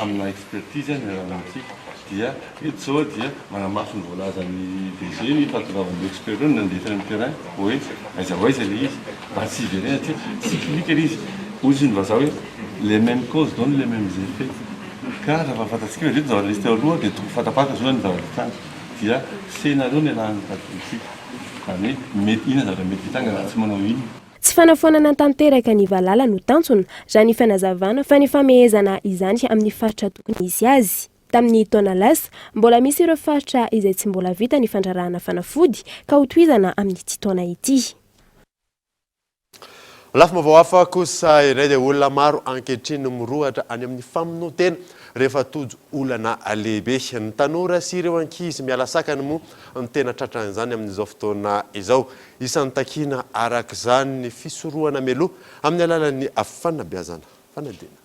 amina expertise no iarahana amintsika. Dia eto izao dia manamafy ny voalazan'ny DG ny fahatongavan'ireo experts ireo nandeha tany amin'ny terrain hoe aiza ho aiza ilay izy mba tsy hiverenana satria cyclique ilay izy. Hoy izy ny vazaha hoe les mêmes causes donnent les mêmes effets. Ka raha fantatsika hoe ireto ny zavatra nisy teo aloha dia tokony fantapantatra izao ny zavatra hitranga. Dia scénario no iarahan'ny mitady amintsika. Izany hoe mety inona zavatra mety hitranga raha tsy manao inona. Tsy fanafoanana tanteraka ny valala no tanjona, raha ny fanazavana, fa ny famehezana izany amin'ny faritra tokony hisy azy. Tamin'ny taona lasa, mbola misy ireo faritra izay tsy mbola vita ny fandrarahana fanafody ka hotohizana amin'ity taona ity. Lafim-baovao hafa kosa indray dia olona maro ankehitriny no mirohotra any amin'ny famonoan-tena rehefa tojo olana lehibe. Ny tanora sy ireo ankizy miala sakana moa no tena tratran'izany amin'izao fotoana izao. Isan'ny takiana araka izany ny fisorohana mialoha amin'ny alalan'ny fanabeazana fanadinana.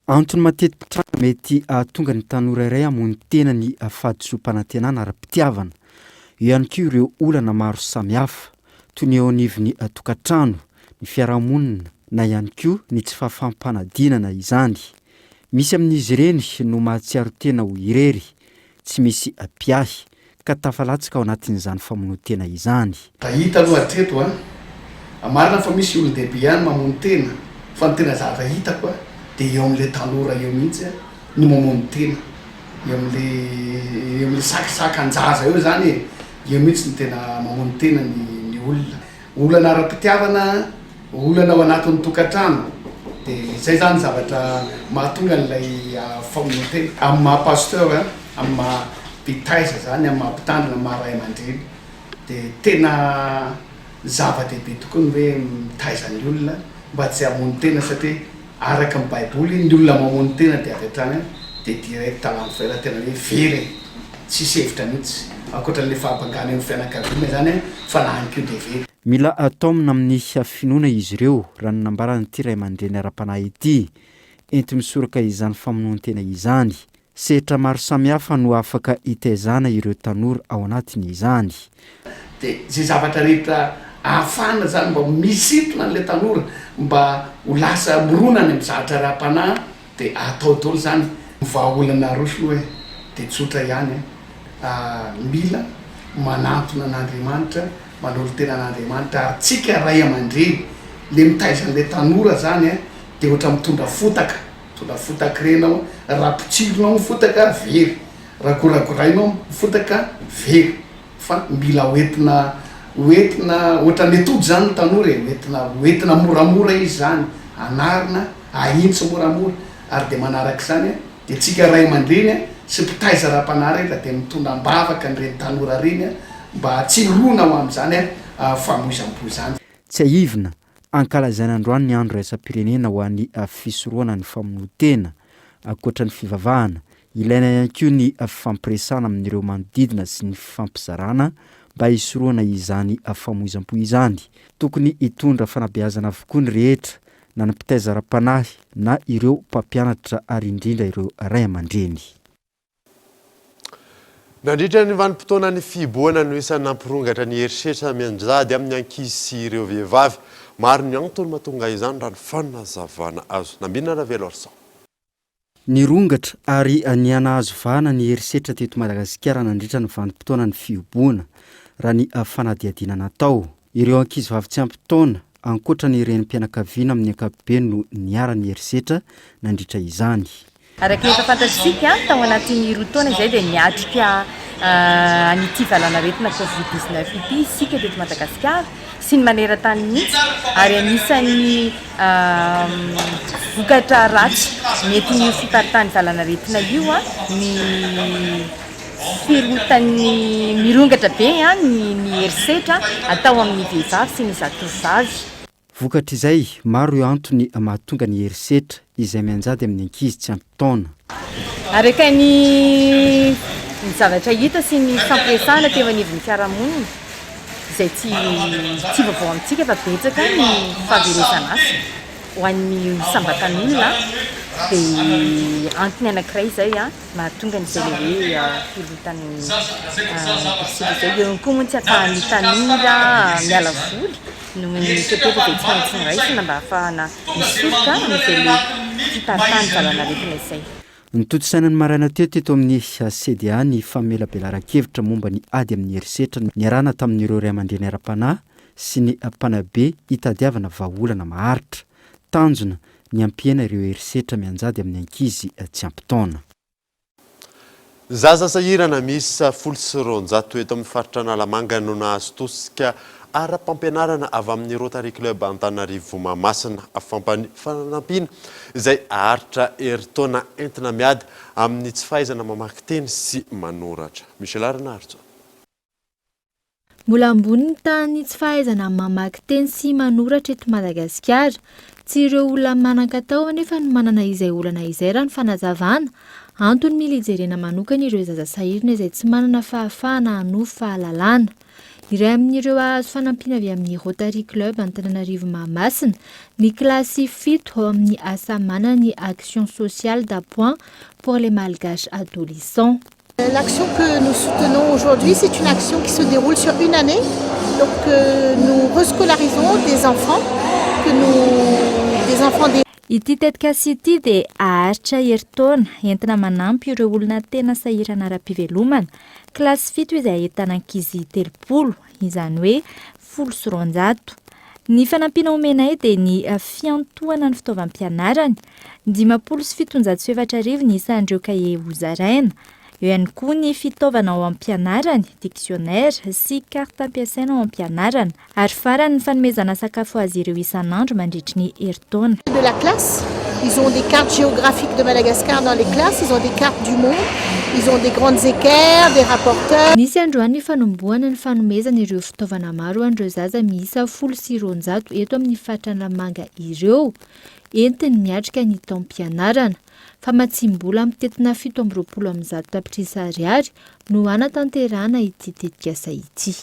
Antony mateti-pitranga mety hahatonga ny tanora iray hamono tena ny fahadisoam-panantenana ara-pitiavana. Eo ihany koa ireo olana maro samihafa, toy ny eo anivon'ny tokantrano, ny fiarahamonina na ihany koa ny tsy fahafaham-panadinana izany. Misy amin'izy ireny no mahatsiaro tena ho irery, tsy misy mpiahy, ka tafalatsaka ao anatin'izany famonoan-tena izany. Mba hita aloha hatreto an! Marina fa misy olon-dehibe ihany mamono tena fa ny tena zavatra hitako an dia eo amin'ilay tanora eo mihitsy an no mamono tena, eo amin'ilay eo amin'ilay sakisakan-jaza eo izany e, eo mihitsy no tena mamono tena ny ny olona. Olana ara-pitiavana, olana ao anatin'ny tokantrano, dia izay izany zavatra mahatonga an'ilay famonoan-tena. Amin'ny maha pasteur, amin'ny maha mpitaiza izany, amin'ny maha mpitandrina, amin'ny maha ray aman-dreny dia tena zava-dehibe tokoa ny hoe mitaiza ny olona mba tsy hamono tena satria araka ny baiboly ny olona mamono tena dia avy hatrany dia direct à l'enfer tena hoe very e! tsisy hevitra mihitsy ankoatra an'ilay fahabangana eo amin'ny fianakaviana izany fa na any koa dia very. Mila taomina amin'ny finoana izy ireo, raha ny nambaran'ity ray aman-dreny ara-panahy ity. Enti-misoroka izany famonoan-tena izany. Sehatra maro samihafa no afaka itaizana ireo tanora ao anatin'izany. Dia izay zavatra rehetra ahafahana izany mba misintona an'ilay tanora mba ho lasa mirona any amin'ny zavatra ara-panahy dia atao daholo izany. Ny vahaolana aroso aloha e, dia tsotra ihany an, mila manantona an'Andriamanitra, manolo-tena an'Andriamanitra ary tsika ray aman-dreny le mitaiza an'ilay tanora izany an, dia ohatra mitondra fotaka. Mitondra fotaka ireny aho, raha potsirinao ny fotaka very, raha goragorainao ny fotaka very, fa mila hoentina hoentina ohatran'ny atody zany ny tanora e, hoentina hoentina moramora izy zany, anarina, ahintsy moramora, ary dia manaraka izany an, dia tsika ray aman-dreny an, sy mpitaiza ara-panahy rehetra dia mitondra am-bavaka an'ireny tanora ireny an, mba tsy hirona ho amin'izany an famoizam-po izany. Tsiahivina Ankalazaina androany ny andro iraisam-pirenena ho an'ny fisorohana ny famonoan-tena. Ankoatra ny fivavahana, ilaina ihany koa ny fifampiresahana amin'ireo manodidina sy ny fifampizarana mba hisorohana izany famoizam-po izany. Tokony hitondra fanabeazana avokoa ny rehetra, na ny mpitaiza ara-panahy, na ireo mpampianatra ary indrindra ireo ray aman-dreny. Nandritra ny vanim-potoanan'ny fihibohana no isan'ny nampirongatra ny herisetra mianjady amin'ny ankizy sy ireo vehivavy. Maro ny antony mahatonga izany raha ny fanazavana azo. Nambinina Raveloarison. Nirongatra ary nihanahazo vahana ny herisetra teto Madagasikara nandritra ny vanim-potoanan'ny fihibohana, raha ny fanadihadiana natao. Ireo ankizivavy tsy ampy taona, ankoatra ny renim-pianakaviana amin'ny ankapobeny no niharan'ny herisetra nandritra izany. Araka ny efa fantatsika, tao anatin'ny roa taona izay dia niatrika an'ity valanaretina Covid 19 ity isika teto Madagasikara sy ny maneran-tany mihitsy ary anisan'ny vokatra ratsy nentin'io fiparitahan'ny valanaretina io ny firotan'ny mirongatra be ny herisetra atao amin'ny vehivavy sy ny zatovovavy. Vokatr'izay, maro ireo antony mahatonga ny herisetra izay mianjady amin'ny ankizy tsy ampy taona. Araka ny ny zavatra hita sy ny fifampiresahana teo anivon'ny fiarahamonina, izay tsy tsy vaovao amintsika fa betsaka ny fahaverezan'asa ho an'ny isam-batan'olona dia antony anankiray izay mahatonga an'izay ilay hoe firohotan'ny herisetra izay. Eo ihany koa moa ny tsy ahafahan'ny tanora miala voly noho ny fepetra izay tsy maintsy noraisina mba hahafahana misoroka amin'izay le fiparitahan'ny valanaretina izay. Notontosaina ny maraina teo teto amin'ny CDA ny famelabelaran-kevitra momba ny ady amin'ny herisetra niarahana tamin'ireo ray aman-dreny ara-panahy sy ny mpanabe hitadiavana vahaolana maharitra. Tanjona ny hampihena ireo herisetra mianjady amin'ny ankizy tsy ampy taona. Zaza sahirana miisa 210 eto amin'ny faritra Analamanga no nahazo tosika ara-pampianarana avy amin'ny Rotary Club Antananarivo Mahamasina. Fanampiana izay haharitra herintaona entina miady amin'ny tsy fahaizana mamaky teny sy manoratra. Michela Ranarison. Mbola ambony ny tahan'ny tsy fahaizana mamaky teny sy manoratra eto Madagasikara. Tsy ireo olona manan-katao anefa no manana izay olana izay raha ny fanazavana. Antony mila ijerena manokana ireo zaza sahirana izay tsy manana fahafahana hanovo fahalalana. Iray amin'ireo hahazo fanampiana avy amin'ny Rotary Club Antananarivo Mahamasina ny kilasy fito ao amin'ny Asamana ny Action Sociale d'Appoint pour les Malgaches Adolescents. L'action que nous soutenons aujourd'hui, c'est une action qui se déroule sur une année. Donc euh, nous rescolarisons des enfants, que nous, des enfants des Ity tetikasa ity dia haharitra herintaona, entina manampy ireo olona tena sahirana ara-pivelomana, kilasy fito izay ahitana ankizy 30, izany hoe 210. Ny fanampiana omenay dia ny fiantohana ny fitaovam-pianarany, 750 ny isan'ireo kahie hozaraina. Eo ihany koa ny fitaovana ao am-pianarany, dictionnaire, sy carte ampiasaina ao am-pianarana. Ary farany ny fanomezana sakafo azy ireo isan'andro mandritry ny herintaona. De la classe, ils ont des cartes géographiques de Madagascar dans les classes, ils ont des cartes du monde, ils ont des grandes équerres, des rapporteurs. Nisy androany ny fanombohana ny fanomezana ireo fitaovana maro ho an'ireo zaza miisa 210 eto amin'ny faritra Analamanga ireo, entiny miatrika ny taom-pianarana. Famatsiam-bola mitentina 127 tapitrisa ariary no hanatanterahana ity tetikasa ity.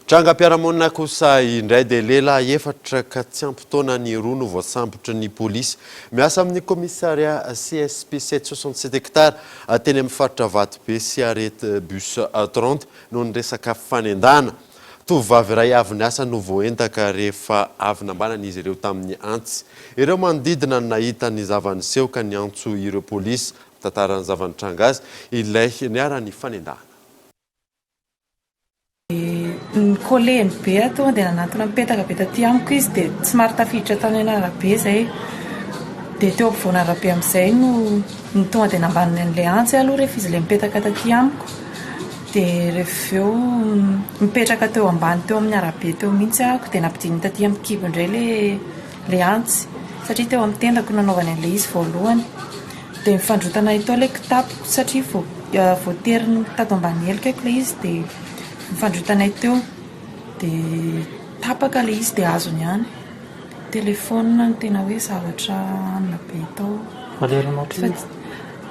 Trangam-piarahamonina kosa indray dia lehilahy efatra ka tsy ampy taona ny roa no voasambotry ny polisy miasa amin'ny commissariat CSP 7 67 hectares teny amin'ny faritra Vatobe sy arrêt bus 30 noho ny resaka fanendahana. Tovovavy iray avy niasa no voaendaka rehefa avy nambanan'izy ireo tamin'ny antsy. Ireo manodidina no nahita ny zava-niseho ka niantso ireo polisy mitantara ny zava-nitranga azy ilay niharan'ny fanendahana. Ni-coller-ny be aho tonga dia nanantona nipetaka be taty amiko izy dia somary tafiditra tany an'arabe izay. Dia teo ampovoan'arabe amin'izay no tonga dia nambaniny an'ilay antsy aloha rehefa izy ilay nipetaka taty amiko. Dia rehefa avy eo nipetraka teo ambany teo amin'ny arabe teo mihitsy aho dia nampidininy taty amin'ny kibo indray ilay ilay antsy satria teo amin'ny tendako no nanaovany an'ilay izy voalohany. Dia nifandrontana tao ilay kitapoko satria voatery tato ambany helika ilay izy dia nifandrontanay teo. Dia tapaka ilay izy dia azony ihany. Telephone no tena hoe zavatra hanina be tao. Valeur ohatrinona?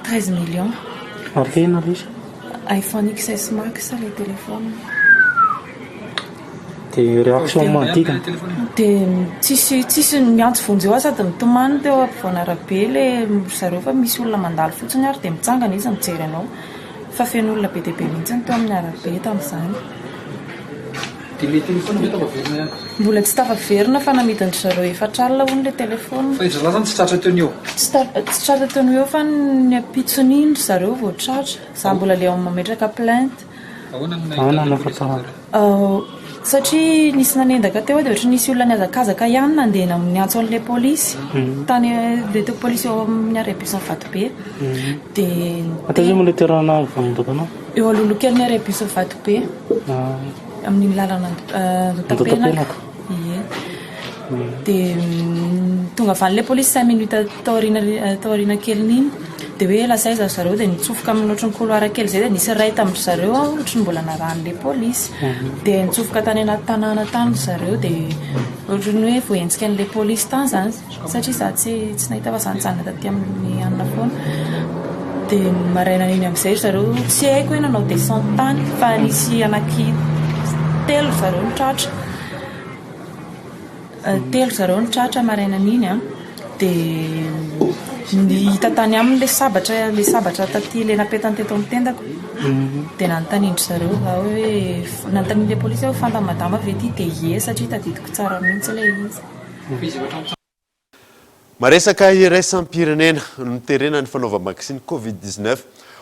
13 millions. Ary inona ilay izy? iPhone XS Max ilay téléphone. Dia réaction manodidina? Dia tsisy tsisy miantso vonjeo aho sady mitomany teo ampovoan'arabe ilay ry zareo fa misy olona mandalo fotsiny ary dia mitsangana izy mijery anao. Fa feno olona be dia be mihitsy teo amin'ny arabe tamin'izany. Dia ilay telefaonina ve tafaverina ihany? Mbola tsy tafaverina fa namidin-dry zareo 4 alina hono ilay telefaonina. Fa izy zalahy zany tsy tratra teo no eo? Tsy tsy tratra teo no eo fa ny ampitson'iny ry zareo vao tratra. Za mbola le ao mametraka plainte. Ahoana no nahitana polisy an'zareo? Satria nisy nanendaka teo dia ohatran'ny nisy olona nihazakazaka ihany nandeha niantso an'ilay polisy tany ilay teo polisy eo amin'ny arrêt bus Vatobe. Dia Taiza moa ilay toerana voaendaka anao? Eo alohaloha arrêt bus Vatobe. Amin'iny lalana Andohatapenaka. Ie. Dia tonga avy any ilay polisy cinq minutes taoriana taoriana kelin'iny. Dia hoe lasa aiza ry zareo dia nitsofoka amin'ny ohatran'ny couloir kely izay dia nisy iray tamin-dry zareo ohatran'ny mbola narahan'ilay polisy. Dia nitsofoka tany anaty tanàna tany ry zareo dia ohatran'ny hoe voahenjika an'ilay polisy tany izany. Satria za tsy tsy nahita fa za nijanona taty amin'ny anona foana. Dia ny marainan'iny amin'izay ry zareo tsy haiko hoe nanao descente tany fa nisy anaky telo ry zareo no tratra. Telo zareo no tratra marainan'iny an. Dia ny hita tany aminy ilay sabatra ilay sabatra taty ilay napetany teto amin'ny tendako. Dia nanontanian-dry zareo za hoe nanontanian'ilay polisy aho hoe fantan'i madama ve ity? Dia ie satria tadidiko tsara mihitsy ilay izy. Maresaka iraisam-pirenena, noterena ny fanaovam-baksiny Covid 19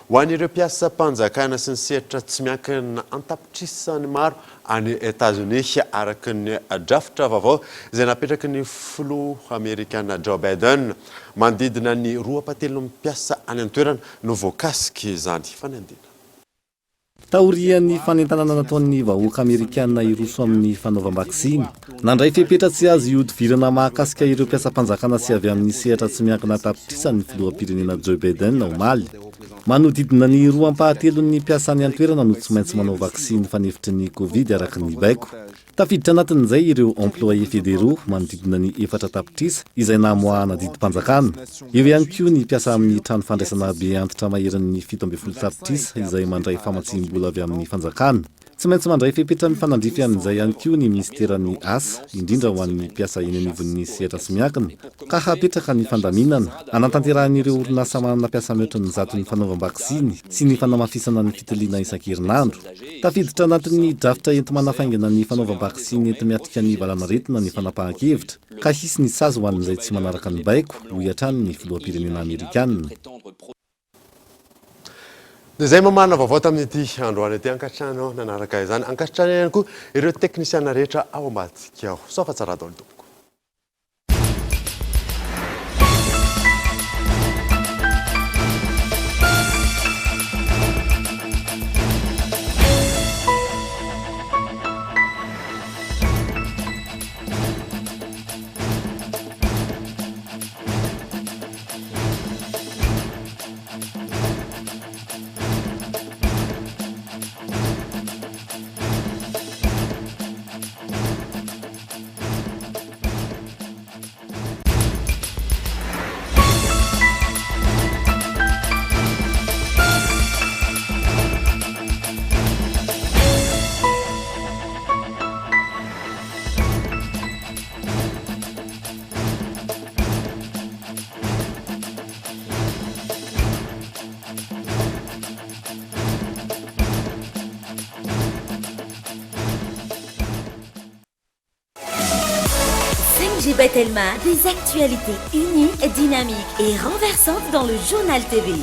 ho an'ireo mpiasam-panjakana sy ny sehatra tsy miankina an-tapitrisany maro any Etazonia, araka ny drafitra vaovao izay napetraky ny filoha amerikana Joe Biden. Manodidina ny roa ampahatelon'ny mpiasa any an-toerana no voakasik'izany fanendrena. Taorian'ny fanentanana nataon'ny vahoaka amerikana hiroso amin'ny fanaovam-baksiny, nandray fepetra tsy azo ihodivirana mahakasika ireo mpiasam-panjakana sy avy amin'ny sehatra tsy miankina an-tapitrisany ny filoham-pirenena Joe Biden omaly. Manodidina ny roa ampahatelon'ny mpiasa any an-toerana no tsy maintsy manao vaksiny fanefitry ny Covid araka ny baiko. Tafiditra anatin'izay ireo employés fédéraux manodidina ny 4 tapitrisa izay namoahana didim-panjakana. Eo ihany koa ny mpiasa amin'ny trano fandraisana be antitra maherin'ny 17 tapitrisa izay mandray famatsiam-bola avy amin'ny fanjakana. Tsy maintsy mandray fepetra mifanandrify amin'izay ihany koa ny minisiteran'ny Asa, indrindra ho an'ny mpiasa eny anivon'ny sehatra tsy miankina, ka hapetraka ny fandaminana hanatanterahan'ireo orinasa manana mpiasa mihoatra ny 100 ny fanaovam-baksiny sy ny fanamafisana ny fitiliana isan-kerinandro. Tafiditra anatin'ny drafitra enti-manafaingana ny fanaovam-baksiny enti-miatrika ny valanaretina ny fanapahan-kevitra, ka hisy ny sazy ho an'izay tsy manaraka ny baiko, hoy hatrany ny filoham-pirenena amerikanina. Dia izay mamarana vaovao tamin'ity androany ity. Ankasitrahana anao nanaraka izany. Ankasitrahana ihany koa ireo teknisiana rehetra ao ambadika ao. Soa fa tsara daholo tompoko. 5G by Telma, des actualités uniques, dynamiques et renversantes dans le journal TV.